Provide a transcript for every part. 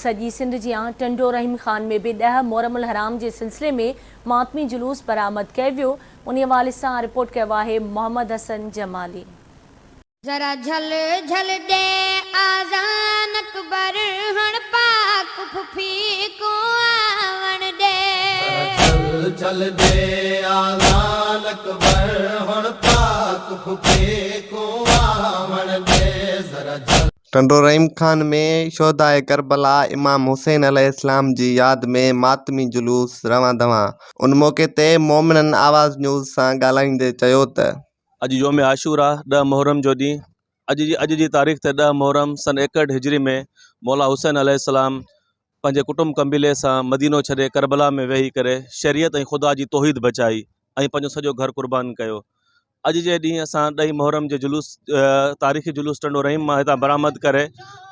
سڄي سنڌ جيان ٽنڊو رحيم خان ۾ به ڏهه محرم الحرام جي سلسلي ۾ ماتمي جلوس برآمد ڪيو ويو. انهي حوالي سان رپورٽ ڪيو آهي محمد حسن جمالي. ذرا جھل جھل ڏي آذان اڪبر ھڻ پاڪ پڦي ڪون آوڻ ڏي. ذرا جھل جھل ڏي آذان اڪبر ھڻ پاڪ پڦي ڪون آوڻ ڏي ذرا جھل. ٽنڊو رحيم خان ۾ شهداء ڪربلا امام حسين عليه السلام جي ياد ۾ ماتمي جلوس روان دوان، ان موقعي تي مومنن آواز نيوز سان ڳالهائيندي چيو ته. اڄ يوم عاشورا ڏهه محرم جو ڏينهن اڄ جي اڄ جي تاريخ تي ڏهه محرم سن ايڪهٺ هجري ۾ مولا حسين عليه السلام پنهنجي ڪٽنب قبيلي سان مدينو ڇڏي ڪربلا ۾ ويهي ڪري شريعت ۽ خدا جي توحيد بچائي ۽ پنهنجو سڄو گهر قربان ڪيو اڄ جي ڏينهن اسان ڏهين محرم جي جلوس تاريخي جلوس ٽنڊو رحيم مان هتان برآمد ڪري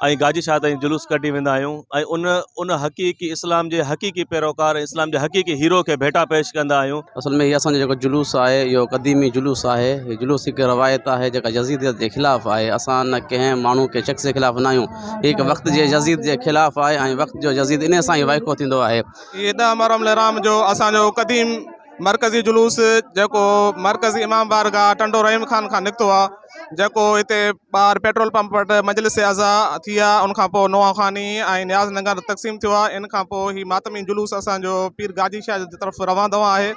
۽ گاجي شاهه تائين جلوس ڪڍي ويندا آهيون ۽ ان ان حقيقي اسلام جي حقيقي پيروڪار ۽ اسلام جي حقيقي هيرو کي ڀيٽا پيش ڪندا آهيون. اصل ۾ هي اسان جو جيڪو جلوس آهي اهو قديمي جلوس آهي هي جلوس هڪ روايت آهي جيڪا يزيديت جي خلاف آهي اسان نه ڪنهن ماڻهو ڪنهن شخص جي خلاف نه آهيون هي هڪ وقت جي يزيد جي خلاف آهي ۽ وقت جو يزيد انهي سان ئي وائکو ٿيندو آهي. هي ڏهه محرم الحرام جو اسان جو قديم مرڪزي جلوس جيڪو مرڪزي امام بارگاهه ٽنڊو رحيم خان کان نڪتو آ جيڪو هتي ٻاهر پيٽرول پمپ وٽ مجلس عزا ٿي آ ان کان پوء نوحه خواني ۽ نياز ننگر تقسيم ٿيو آ ان کان پوء هي ماتمي جلوس اسان جو پير گاجي شاهه جي طرف روان دوان آهي.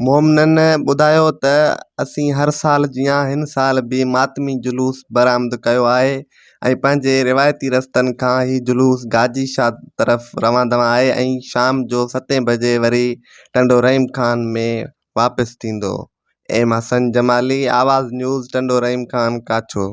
مومنن ٻڌايو ته اسين هر سال جيان هن سال به ماتمي جلوس برآمد ڪيو آهي ۽ پنهنجي روايتي رستن کان هي جلوس گاجي شاهه طرف روان دوان آهي ۽ شام جو ستين بجي وري ٽنڊو رحيم خان ۾ واپس ٿيندو. ايم حسن جمالي، آواز نيوز، ٽنڊو رحيم خان، ڪاڇو.